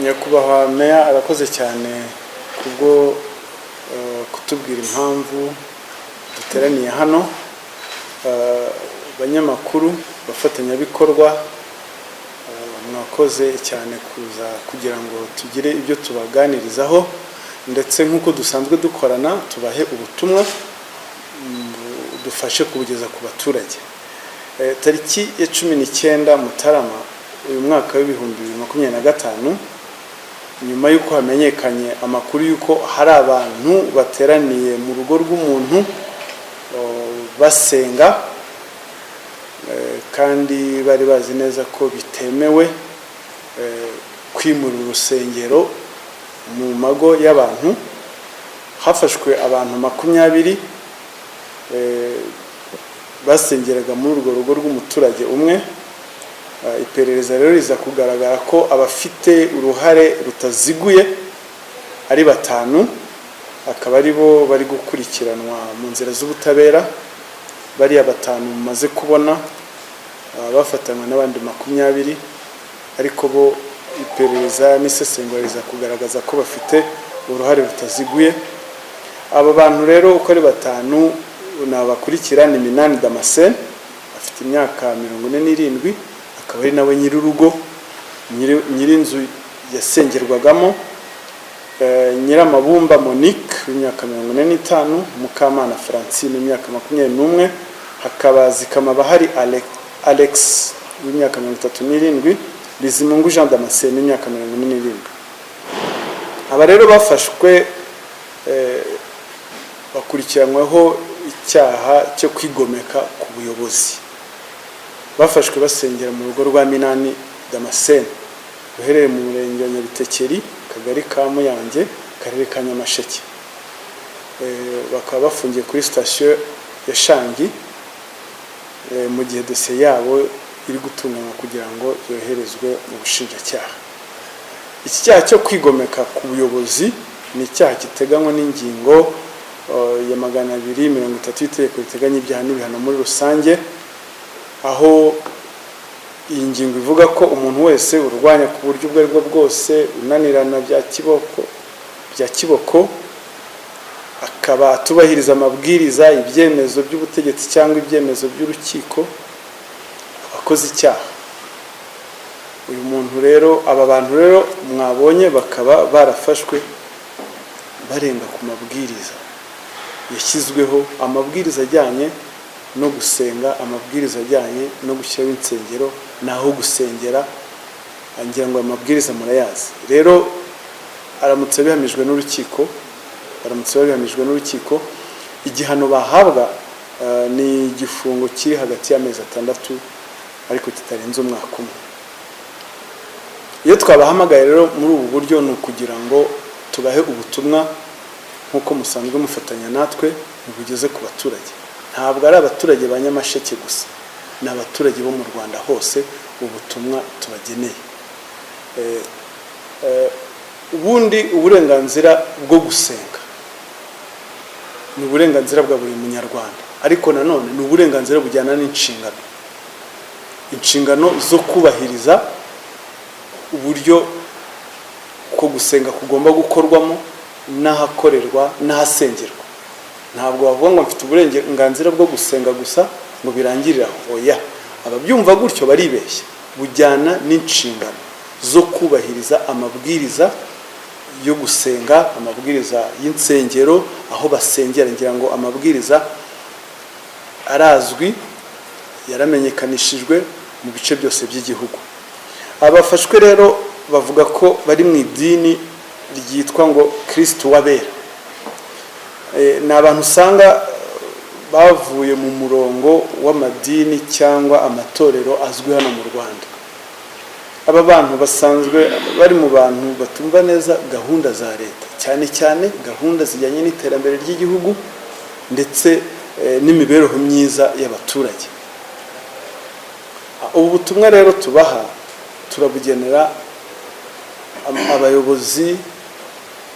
Nyakubahwa Meya, arakoze cyane kubwo kutubwira impamvu duteraniye hano. Banyamakuru, bafatanyabikorwa, mwakoze cyane kuza kugira ngo tugire ibyo tubaganirizaho, ndetse nk'uko dusanzwe dukorana tubahe ubutumwa, dufashe kubugeza ku baturage. Tariki ya 19 Mutarama uyu mwaka wa 2025, nyuma y'uko hamenyekanye amakuru y'uko hari abantu bateraniye mu rugo rw'umuntu basenga, kandi bari bazi neza ko bitemewe kwimura urusengero mu mago y'abantu, hafashwe abantu 20 basengeraga muri urwo rugo rw'umuturage umwe. Iperereza rero riza kugaragara ko abafite uruhare rutaziguye ari batanu, akaba ari bo bari gukurikiranwa mu nzira z'ubutabera. Bariya batanu mumaze kubona bafatanywe n'abandi 20, ariko bo iperereza n'isesengura riza kugaragaza ko bafite uruhare rutaziguye. Aba bantu rero uko ari batanu ni abakurikira: ni Minani Damascene, afite imyaka 47, akaba ari nawe nyir'urugo, nyir'inzu yasengerwagamo; Nyiramabumba Monique w'imyaka 45, Mukamana Francine w'imyaka 21, hakaba Zikamabahari Alex w'imyaka 37, Bizimungu Jean Damascene w'imyaka 47. Aba rero bafashwe, bakurikiranyweho icyaha cyo kwigomeka ku buyobozi. Bafashwe basengera mu rugo rwa Minani Damascene ruherereye mu murenge wa Nyabitekeri, akagari ka Muyange, akarere ka Nyamasheke. Bakaba bafungiye kuri sitasiyo ya Shangi mu gihe dosiye yabo iri gutunganywa kugira ngo yoherezwe mu bushinjacyaha. Iki cyaha cyo kwigomeka ku buyobozi ni icyaha giteganywa n'ingingo ya 230 y'itegeko riteganya ibyaha n'ibihano muri rusange, aho iyi ngingo ivuga ko umuntu wese urwanya ku buryo ubwo aribwo bwose, unanirana bya kiboko, akaba atubahiriza amabwiriza, ibyemezo by'ubutegetsi cyangwa ibyemezo by'urukiko, aba akoze icyaha. Uyu muntu rero, aba bantu rero mwabonye, bakaba barafashwe barenga ku mabwiriza yashyizweho, amabwiriza ajyanye no gusenga, amabwiriza ajyanye no gushyiraho insengero n'aho gusengera. Ngira ngo aya mabwiriza murayazi. Rero aramutse bihamijwe n'urukiko, baramutse babihamijwe n'urukiko, igihano bahabwa ni igifungo kiri hagati y'amezi 6 ariko kitarenze umwaka umwe. Iyo twabahamagaye rero muri ubu buryo ni ukugira ngo tubahe ubutumwa nk'uko musanzwe mufatanya natwe mubugeze ku baturage. Ntabwo ari abaturage ba Nyamasheke gusa, ni abaturage bo mu Rwanda hose ubutumwa tubageneye. Ubundi uburenganzira bwo gusenga ni uburenganzira bwa buri munyarwanda, ariko nanone ni uburenganzira bujyana n'inshingano, inshingano zo kubahiriza uburyo ko gusenga kugomba gukorwamo, n'ahakorerwa n'ahasengerwa. Ntabwo bavuga ngo mfite uburenganzira bwo gusenga gusa ngo birangirire aho. Oya, ababyumva gutyo baribeshya. Bujyana n'inshingano zo kubahiriza amabwiriza yo gusenga, amabwiriza y'insengero, aho basengera. Ngira ngo amabwiriza arazwi, yaramenyekanishijwe mu bice byose by'igihugu. Abafashwe rero bavuga ko bari mu idini ryitwa ngo Kirisitu w'Abera. Ni abantu usanga bavuye mu murongo w'amadini cyangwa amatorero azwi hano mu Rwanda. Aba bantu basanzwe bari mu bantu batumva neza gahunda za leta, cyane cyane gahunda zijyanye n'iterambere ry'igihugu ndetse n'imibereho myiza y'abaturage. Ubu butumwa rero tubaha turabugenera abayobozi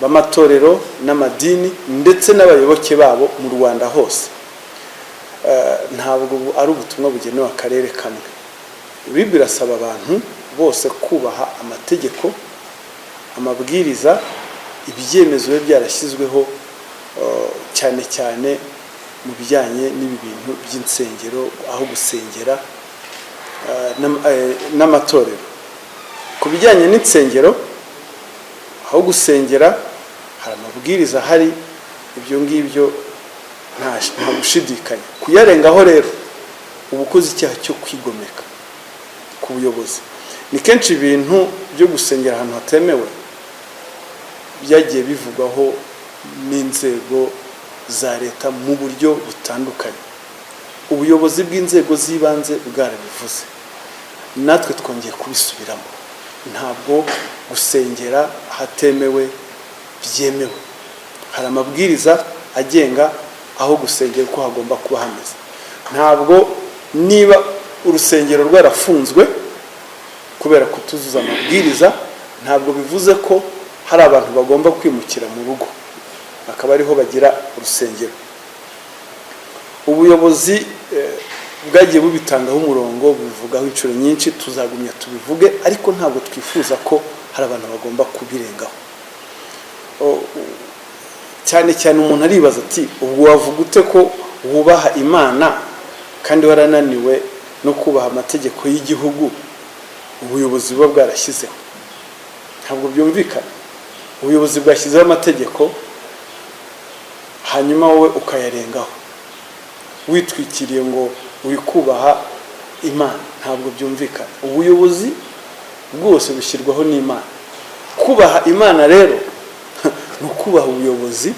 b'amatorero n'amadini ndetse n'abayoboke babo mu Rwanda hose. Ntabwo ari ubutumwa bugenewe akarere kamwe. RIB irasaba abantu bose kubaha amategeko. Amabwiriza, ibyemezo biba byarashyizweho, cyane cyane mu bijyanye n'ibi bintu by'insengero, aho gusengera, n'amatorero. Ku bijyanye n'insengero, aho gusengera, hari amabwiriza ahari. Ibyo ngibyo nta gushidikanya. Kuyarengaho rero uba ukoze icyaha cyo kwigomeka ku buyobozi. Ni kenshi ibintu byo gusengera ahantu hatemewe byagiye bivugwaho n'inzego za leta mu buryo butandukanye. Ubuyobozi bw'inzego z'ibanze bwarabivuze, natwe twongeye kubisubiramo. Ntabwo gusengera ahatemewe byemewe. Hari amabwiriza agenga aho gusengera uko hagomba kuba hameze. Ntabwo niba urusengero rwarafunzwe kubera kutuzuza amabwiriza, ntabwo bivuze ko hari abantu bagomba kwimukira mu rugo akaba ariho bagira urusengero. Ubuyobozi bwagiye bubitangaho umurongo, bubivugaho inshuro nyinshi, tuzagumya tubivuge, ariko ntabwo twifuza ko hari abantu bagomba kubirengaho. Cyane cyane umuntu aribaza ati: "Ubwo wavuga ute ko wubaha Imana kandi warananiwe no kubaha amategeko y'igihugu ubuyobozi buba bwarashyizeho?" Ntabwo byumvikana. Ubuyobozi bwashyizeho amategeko, hanyuma wowe ukayarengaho witwikiriye ngo uri kubaha Imana. Ntabwo byumvikana. Ubuyobozi bwose bushyirwaho n'Imana. Kubaha Imana rero ni ukubaha ubuyobozi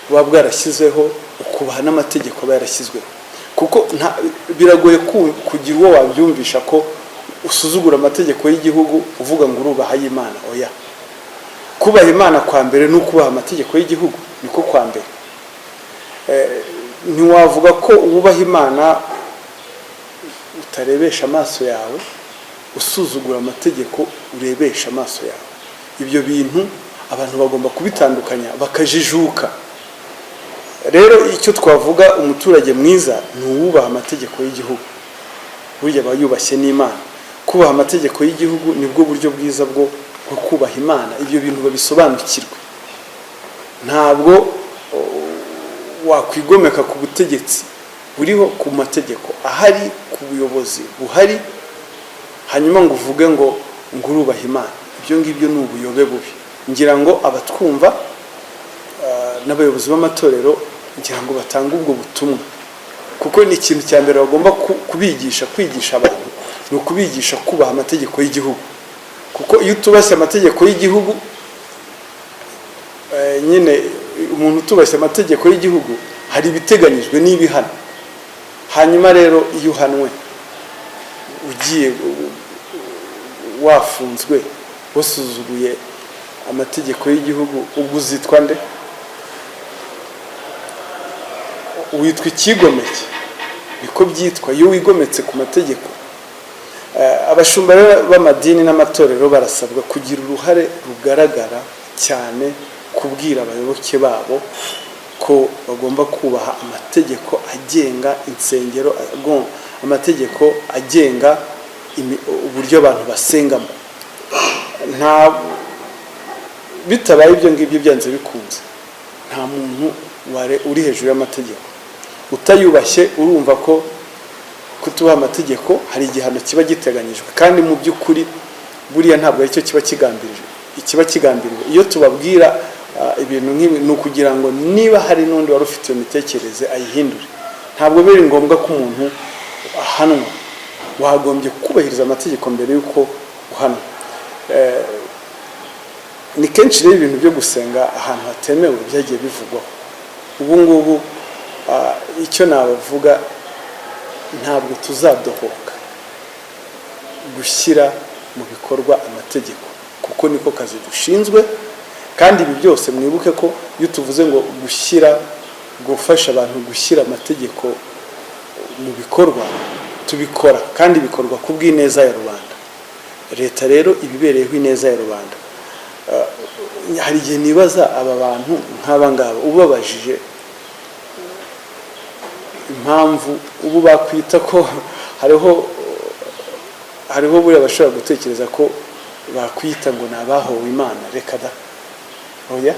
buba bwarashyizeho, ukubaha n'amategeko aba yarashyizweho, kuko biragoye kugira uwo wabyumvisha ko usuzugura amategeko y'igihugu uvuga ngo urubaha y'Imana. Oya, kubaha Imana kwa mbere ni ukubaha amategeko y'igihugu, niko kwa mbere. Ntiwavuga ko wubaha Imana utarebesha amaso yawe, usuzugura amategeko urebesha amaso yawe. Ibyo bintu abantu bagomba kubitandukanya bakajijuka. Rero icyo twavuga, umuturage mwiza ni uwubaha amategeko y'igihugu. Burya aba yubashye n'Imana. Kubaha amategeko y'igihugu nibwo buryo bwiza bwo kubaha Imana. Ibyo bintu babisobanukirwe. Ntabwo wakwigomeka ku butegetsi buriho, ku mategeko ahari, ku buyobozi buhari, hanyuma ngo uvuge ngo urubaha Imana. Ibyo ngibyo ni ubuyobe bubi. Ngira ngo abatwumva n'abayobozi b'amatorero, ngira ngo batange ubwo butumwa, kuko ni ikintu cya mbere bagomba kubigisha. Kwigisha abantu ni ukubigisha kubaha amategeko y'igihugu, kuko iyo utubashye amategeko y'igihugu, nyine umuntu utubashye amategeko y'igihugu hari ibiteganyijwe n'ibihano. Hanyuma rero iyo uhanwe, ugiye wafunzwe, wasuzuguye amategeko y'igihugu, ubwo uzitwa nde? Witwa icyigomeke, niko byitwa iyo wigometse ku mategeko. Abashumba rero b'amadini n'amatorero barasabwa kugira uruhare rugaragara cyane kubwira abayoboke babo ko bagomba kubaha amategeko agenga insengero, amategeko agenga uburyo abantu basengamo. Nta bitabaye ibyo ngibyo, byanze bikunze nta muntu uri hejuru y'amategeko. Utayubashye, urumva ko kutubaha amategeko hari igihano kiba giteganyijwe, kandi mu by'ukuri buriya ntabwo aricyo kiba kigambiriwe. Ikiba kigambiriwe iyo tubabwira ibintu nk'ibi ni ukugira ngo niba hari n'undi wari ufite iyo mitekerereze ayihindure. Ntabwo biri ngombwa ko umuntu ahanwa. Wagombye kubahiriza amategeko mbere y'uko uhanwa. Ni kenshi rero ibintu byo gusenga ahantu hatemewe byagiye bivugwaho. Ubu ngubu icyo nabavuga, ntabwo tuzadohoka gushyira mu bikorwa amategeko, kuko niko kazi dushinzwe. Kandi ibi byose mwibuke ko iyo tuvuze ngo gushyira, gufasha abantu gushyira amategeko mu bikorwa, tubikora kandi bikorwa ku bw'ineza ya rubanda. Leta rero ibibereyeho ineza ya rubanda. Hari igihe nibaza aba bantu nk'aba ngaba, ubabajije impamvu ubu bakwita ko hariho buriya bashobora gutekereza ko Bakwita ngo ni abahowe Imana? Reka da, oya.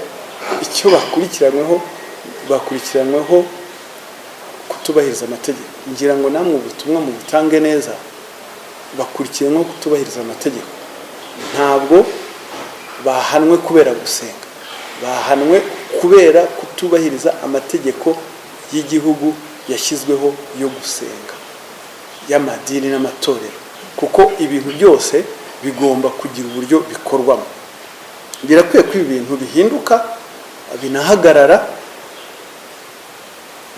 Icyo bakurikiranyweho, bakurikiranyweho kutubahiriza amategeko. Ngira ngo namwe ubutumwa mu butange neza. Bakurikiranyweho kutubahiriza amategeko, ntabwo bahanwe kubera gusenga, bahanwe kubera kutubahiriza amategeko y'igihugu yashyizweho yo gusenga, y'amadini n'amatorero, kuko ibintu byose bigomba kugira uburyo bikorwamo. Birakwiye ko ibi bintu bihinduka, binahagarara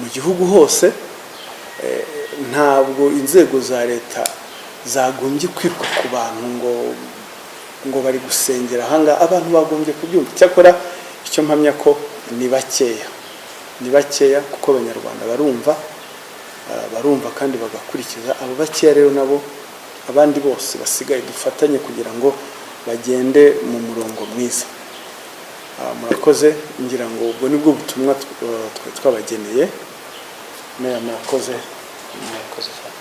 mu gihugu hose. Ntabwo inzego za leta zagombye kwiruka ku bantu ngo bari gusengera ahangaha. Abantu bagombye kubyumva. Cyakora icyo mpamya ko ni bakeya, ni bakeya, kuko Abanyarwanda barumva, barumva kandi bagakurikiza. Abo bakeya rero nabo, abandi bose basigaye dufatanye kugira ngo bagende mu murongo mwiza. Murakoze. Ngira ngo ubwo nibwo butumwa twari twabageneye. Meya, murakoze. Murakoze cyane.